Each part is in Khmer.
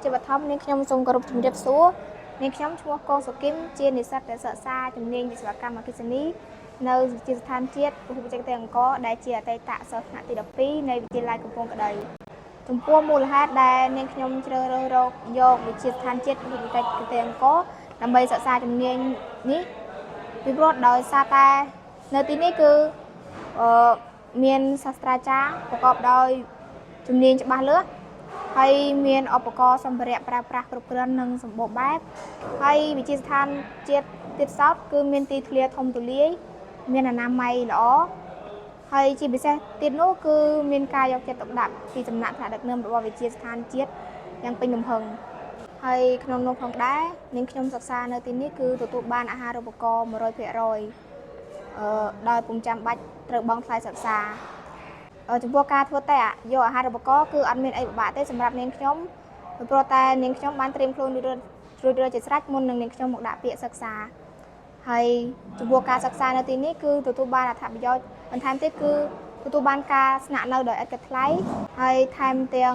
ជាបឋមនាងខ្ញុំសូមគោរពជំរាបសួរនាងខ្ញុំឈ្មោះកងសុគឹមជានិស្សិតដែលសិក្សាជំនាញវិស្វកម្មអគ្គិសនីនៅវិទ្យាស្ថានជាតិពហុបច្ចេកទេសអង្គរដែលជាអតីតសិស្សថ្នាក់ទី12នៃវិទ្យាល័យកំពង់ក្តីចំពោះមូលហេតុដែលនាងខ្ញុំជ្រើសរើសរកយកវិទ្យាស្ថានជាតិពហុបច្ចេកទេសអង្គរដើម្បីសិក្សាជំនាញនេះពីព្រោះដោយសារតែនៅទីនេះគឺអឺមានសាស្ត្រាចារ្យប្រកបដោយជំនាញច្បាស់លាស់ ហើយមានឧបករណ៍សម្ភារៈប្រើប្រាស់គ្រប់គ្រាន់និងសម្បូរបែបហើយវិទ្យាស្ថានជាតិទៀតសោតគឺមានទីធ្លាធំទូលាយមានអនាម័យល្អហើយជាពិសេសទៀតនោះគឺមានការយកចិត្តទុកដាក់ពីសំណាក់ថ្នាក់ដឹកនាំរបស់វិទ្យាស្ថានជាតិយ៉ាងពេញទំហឹងហើយក្នុងនោះផងដែរនាងខ្ញុំសិក្សានៅទីនេះគឺទទួលបានអាហារូបករណ៍100%ដោយពុំចាំបាច់ត្រូវបង់ថ្លៃសិក្សា ចំពោះការធ្វើតេស្តយកអាហារូបករណ៍គឺអត់មានអីពិបាកទេសម្រាប់នាងខ្ញុំពីព្រោះតែនាងខ្ញុំបានត្រៀមខ្លួនរួចរួចរួចរាល់ជាស្រេចមុននឹងនាងខ្ញុំមកដាក់ពាក្យសិក្សាហើយចំពោះការសិក្សានៅទីនេះគឺទទួលបានអត្ថប្រយោជន៍បន្ថែមទៀតគឺទទួលបានការស្នាក់នៅដោយឥតគិតថ្លៃហើយថែមទាំង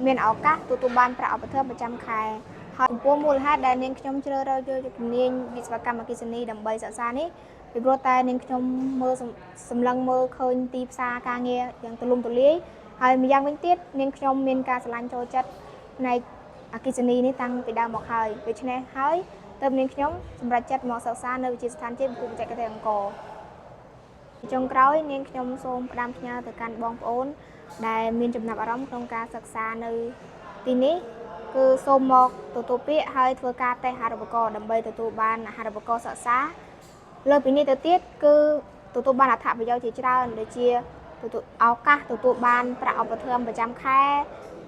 មានឱកាសទទួលបានប្រាក់ឧបត្ថម្ភប្រចាំខែហើយចំពោះមូលហេតុដែលនាងខ្ញុំជ្រើសរើសយកជំនាញវិស្វកម្មអគ្គិសនីដើម្បីសិក្សានេះពីព្រោះតែនាងខ្ញុំមើលសម្លឹងមើលឃើញទីផ្សារការងារយ៉ាងទូលំទូលាយហើយម្យ៉ាងវិញទៀតនាងខ្ញុំមានការស្រឡាញ់ចូលចិត្តផ្នែកអគ្គិសនីនេះតាំងពីដើមមកហើយដូច្នេះហើយទើបនាងខ្ញុំសម្រេចចិត្តមកសិក្សានៅវិទ្យាស្ថានជាតិពហុបច្ចេកទេសអង្គរចុងក្រោយនាងខ្ញុំសូមផ្ដាំផ្ញើទៅកាន់បងប្អូនដែលមានចំណាប់អារម្មណ៍ក្នុងការសិក្សានៅទីនេះគឺសូមមកទទួលពាក្យហើយធ្វើការតេស្តអាហារូបករណ៍ដើម្បីទទួលបានអាហារូបករណ៍សិក្សាលើពីនេះទៅទៀតគឺទទួលបានអត្ថប្រយោជន៍ជាច្រើនដូចជាទទួលឱកាសទទួលបានប្រាក់ឧបត្ថម្ភប្រចាំខែ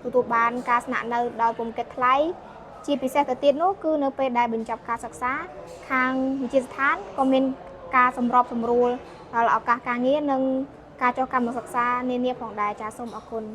ទទួលបានការស្នាក់នៅដោយពុំគិតថ្លៃជាពិសេសទៅទៀតនោះគឺនៅពេលដែលបញ្ចប់ការសិក្សាខាងវិទ្យាស្ថានក៏មានការសម្របសម្រួលដល់ឱកាសការងារនិងការចុះកម្មសិក្សានានាផងដែរចាសសូមអរគុណ។